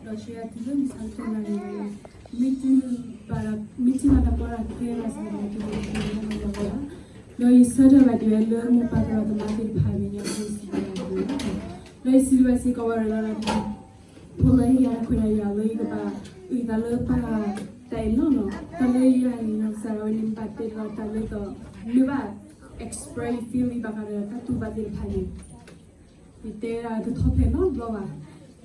ဒီးဆှၢယၤတုၤလၢမုၢ်ဆါတနံၤညါအံၤ, မ့ၢ်တုၤဘၣ်ဒီး မ့ၢ်တုၤဘၣ်တၢ်ကီတၢ်ခဲဘၣ်ဆၣ်ဒီး တုၤလၢတနံၤညါအံၤလီၤ. ဒီးယဆၢထၢၣ်ဘၣ်တုၤလၢမိၢ်ပၢ်သရၣ်သမါသ့ၣ်တဖၣ်အမဲာ်ညါအဃိ စံးဘျုးဘၣ်သုလီၤ. ဒီးယစံးဘျုးဘၣ်စ့ၢ်ကီးဝဲဒၣ်လၢ ဖိလၢဟ့ၣ်ယၤတၢ်ခွဲးတၢ်ယာ်လၢယကဘၣ်အုၣ်သးလၢပၢ်တၢ်အဲၣ်လီၤနီၤ. တၢ်လၢယၤန့ၣ်နီၤ စးထီၣ်ဝဲန့ၣ် ဘၣ်တဲလီၤတၢ်လၢဒီး မ့ၢ်ဘၣ် express feeling ဘၣ်ဃးဒီးတၢ်တူၢ်ဘၣ်သ့ၣ်တဖၣ်န့ၣ် ယတဲဝဲဒၣ်တထီၣ်ဖျဲးနီတဘျီဘၣ်. ဒီးတကးဒံးဘၣ်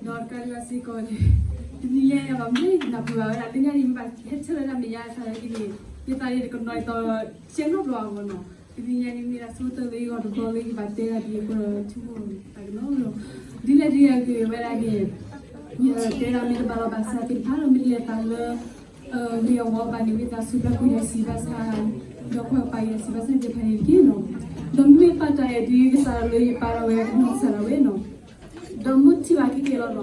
စ့ၢ်ကီးန့ၣ် တနံၤညါအံၤဘၣ်မ့ၢ်နၢ်ပၢၢ်ဘၣ်ဝဲဒၣ် လၢညါန့ၣ်မ့ၢ်ဘၣ်ဟဲဆၢထၢၣ်လၢတၢ်မဲာ်ညါစးထီၣ်က့ၤန့ၣ် ယသးန့ၣ်တကနီၤအသိး ကဲနီတဘျီအဂီၢ်နီၤ. တနံၤညါန့ၣ် မ့ၢ်ဒၣ်ဆိကတၢၢ်လၢယဂီၢ်တဘျီလၢယကဘၣ်တဲဒၣ်ဒ်အံၤအဃိဒီး ဆိကမိၣ်တၢ်ကနီၤလီၤ. ဒ်လဲၣ်ဒ်လဲၣ်ဂ့ၤဝဲဒၣ်န့ၣ် ယတဲဒၣ်မ့ၢ်တဘၣ်လီၤဘၣ်ဆၣ်သ့ၣ်တဖၣ်ဒီး မ့ၢ်တလဲၤသးလၢ ဂ့ၢ်အဂီၢ်ဘၣ်န့ၣ် ဝံသးစူၤပျၢ်ကွံာ်ယၤစံးဘၣ်ဆၣ် ဒီးကွၢ်ပာ်ယၤစံးဘၣ်ဆၣ်သ့ၣ်တဖၣ်န့ၣ်တက့ၢ်နီၤ. ဒီးမ့ၢ်ပာ်တၢ်အဲၣ်ဒ်ကစၢ်လၢယပာ်လီၤဝဲကနီၤစၢ်ဒၣ်ဝဲနီၤ. ဒီးမ့ၢ်ထံၣ်ဘၣ်ခဲကဲလီၤနီၤ.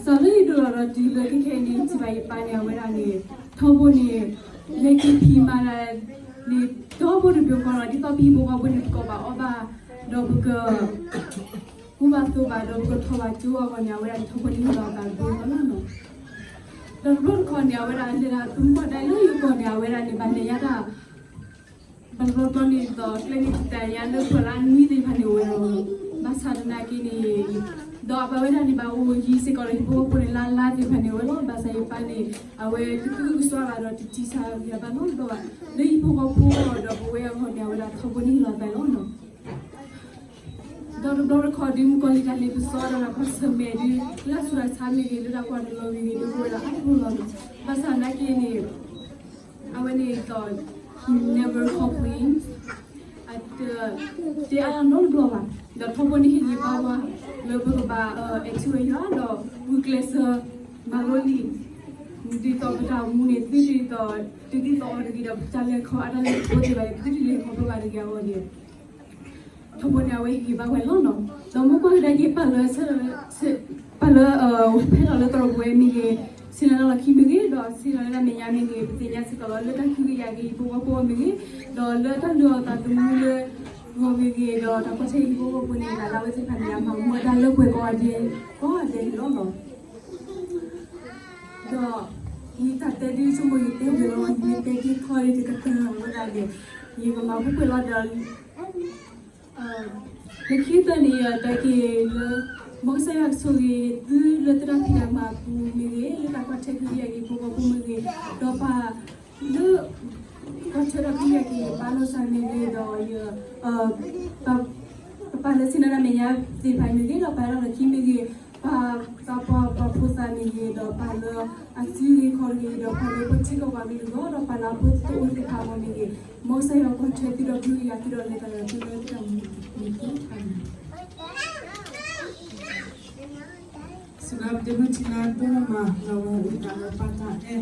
စးလၢယဒိၣ်လီၤဒီးတုၤလၢခဲခဲအံၤန့ၣ် ထံၣ်ဘၣ်ယပၢ်န့ၣ် အဝဲဒၣ်န့ၣ် ထီဘိန့ၣ် လဲၤက့ၤဖံးမၤတၢ်န့ၣ် ထီဘိတဘျီဃီနီၤ ဒ်သိးပဟံၣ်ဖိဃီဖိန့ၣ် ပကိးဘၣ်အီၣ်ဘၣ် ဒီးပက ကူဘၣ်သိးဘၣ်ဒီးပကထီၣ်ဘၣ်ကၠိအဂီၢ်န့ၣ် အဝဲဒၣ်န့ၣ် ထီဘိန့ၣ်ဟ့ၣ်လီၤအသးတဘျီဃီလီၤနီၤ. ဒီးတဘျီတခီန့ၣ် အဝဲဒၣ်လဲၤဒၣ်သမူထီၣ်ဒၣ်လၢယဂီၢ်န့ၣ် အဝဲဒၣ်န့ၣ် ဘၣ်လဲၤယါတၢ် ဘၣ်တဘျီဘျီန့ၣ်ဒီး ကျဲန့ၣ်တၢ်ယါလၢပှၤလၢအနွံသ့ၣ်တဖၣ်န့ၣ် အိၣ်ဝဲလီၤ. ဘၣ်ဆၣ်သနာ်က့န့ၣ် ဒီးအဝဲဒၣ်န့ၣ် ဘၣ်အိၣ်ယံၤစ့ၢ်ကီးဒီးဟံၣ်ဖိဃီဖိန့ၣ် လါလါသ့ၣ်တဖၣ်န့ၣ် အိၣ်ဝဲလီၤ. ဘၣ်ဆၣ်ယပၢ်န့ၣ် အဝဲတသူကစွါဘၣ်ဒီးတတံၢ်ဆါဂ့ၤဘၣ်နီတဘျီဘၣ် လၢဟံၣ်ဖိဃီဖိဒီးပဝဲအဂီၢ်န့ၣ် အဝဲဒၣ်ထီဘိန့ၣ်ဟ့ၣ်လီၤအသးလီၤနီၤ. ဒီးတဘျီတခီဒ်မုၣ်ကီၤလံၤတၢ်လ့ပစီဒီးတၢ်ကွၢ်ဆၢၣ်မဲာ်ဒ် လၢအဆူးတၢ်ဆါမ့ၢ်ဂ့ၤ လၢတၢ်ကွၢ်တလီၤမ့ၢ်ဂ့ၤ ဒ်ပဝဲဒၣ်အါတလီၤနီၤ. ဘၣ်ဆၣ်သနာ်က့န့ၣ် အဝဲန့ၣ်ဒီး he never complain အတတဲအါနီတဘျီဘၣ်. ဒီးထီဘိန့ၣ်ဟ့ၣ်ဂံၢ်ဘါဝဲ လၢပကဘၣ် အဲၣ်ထံဝဲယွၤဒီး ဂုာ်ကျဲးစၢး မၤလိလံာ် ဒ်သိးပတၢ်အိၣ်မူန့ၣ် သုဒ်သိး တဒ်သိးအီၤတဂ့ၤဒီး ပတၢ်လဲၤခီအတၢ်လဲၤခီသ့ၣ်တဖၣ်န့ၣ် သုတလဲၤခီဖျိဘၣ်တဂ့ၤအဂီၢ်န့ၣ် ထီဘိန့ၣ်အဝဲဟ့ၣ်ဂံၢ်ဘါဝဲလီၤနီၤ. ဒီးမ့ၢ်ကွၢ်ကဒါက့ၤပာ်လၢ ပာ်လၢ ဖဲလီၤလၢသရိာ်ပဝဲမ့ၢ်ဂ့ၤ, ဆ့ၣ်နီၤလီၢ်ခံမ့ၢ်ဂ့ၤ, ဒီးဆ့ၣ်နီၤလၢတၢ်မဲာ်ညါမ့ၢ်ဂ့ၤ, ပသ့ၣ်ညါစ့ၢ်ကီးလီၤ လၢတၢ်ဟ့ၣ်ဂံၢ်ဟ့ၣ်ဘါဟံၣ်ဖိဃီဖိအဂီၢ်မ့ၢ်ဂ့ၤ, ဒီးလၢတၢ်လုၢ်အီၣ်သးသမူလၢ ဂီၢ်မ့ၢ်ဂ့ၤ, ဒီးတၢ်ကွၢ်ဆၢဟံၣ်ဖိဃီဖိန့ၣ် တၢ်လၢအဝဲသ့ၣ်တဖၣ်န့ၣ် အမၤမူအတၢ်လၢပှဲၤကိးဂၤဒဲး ကိးဂၤဒဲးန့ၣ်လီၤနီၤ. ဒီး ယတၢ်တဲဒ်ဆိကမိၣ်ယတဲဝဲလီၤ, ယမ့ၢ်တဲဒ်ခီဒ်တကတၢၢ်ဝဲဒၣ်န့ၣ် ယကမၤပှဲၤပှဲၤလီၤဒီး လၢခံကတၢၢ်န့ၣ် ယတဲက့ၤလၢ မ်ကစၢ်ယွၤကဆိၣ်ဂ့ၤသုလၢသုတၢ်ဖံးတၢ်မၤပူၤမ့ၢ်ဂ့ၤ, လၢတၢ်ကွၢ်ထွဲက့ၤယၤက့ၤဟံၣ်ဖိဃီဖိမ့ၢ်ဂ့ၤ, ဒီးပှၤလၢ ကွၢ်ထွဲဒီးက့ၤယၤက့ၤ ယပၢ်နီၢ်စၢ်မ့ၢ်ဂ့ၤ, ဒီးယ ပပၢ်လၢဆ့ၣ်နီၤတၢ်မဲာ်ညါသ့ၣ်တဖၣ်မ့ၢ်ဂ့ၤ, ဒီးပၢ်လၢလီၢ်ခံမ့ၢ်ဂ့ၤ, ပှၤသးပှၢ်ပှၤဖိသၣ်မ့ၢ်ဂ့ၤ, ဒီးပှၤလၢအစုဂ့ၤခီၣ်ဂ့ၤ, ဒီးပှၤလၢပှၤထံကီၢ်ပှၤကလုာ်အဂီၢ်, ဒီးပှၤလၢအဖိသၣ်အိၣ်သ့ၣ်တဖၣ်အဂီၢ်မ့ၢ်ဂ့ၤ, မ်ကစၢ်ယွၤကွၢ်ထွဲသုဒီးကဟုကယာ်သုဒီး လဲၤတၢ်ဒီးသုလၢသုတၢ်မူအသ့ၣ်တဖၣ်န့ၣ် စံးဘျုးထံလၢဒိၣ်မး ဒီးဝဲအုၣ်သးလၢပၢ်တၢ်အဲၣ်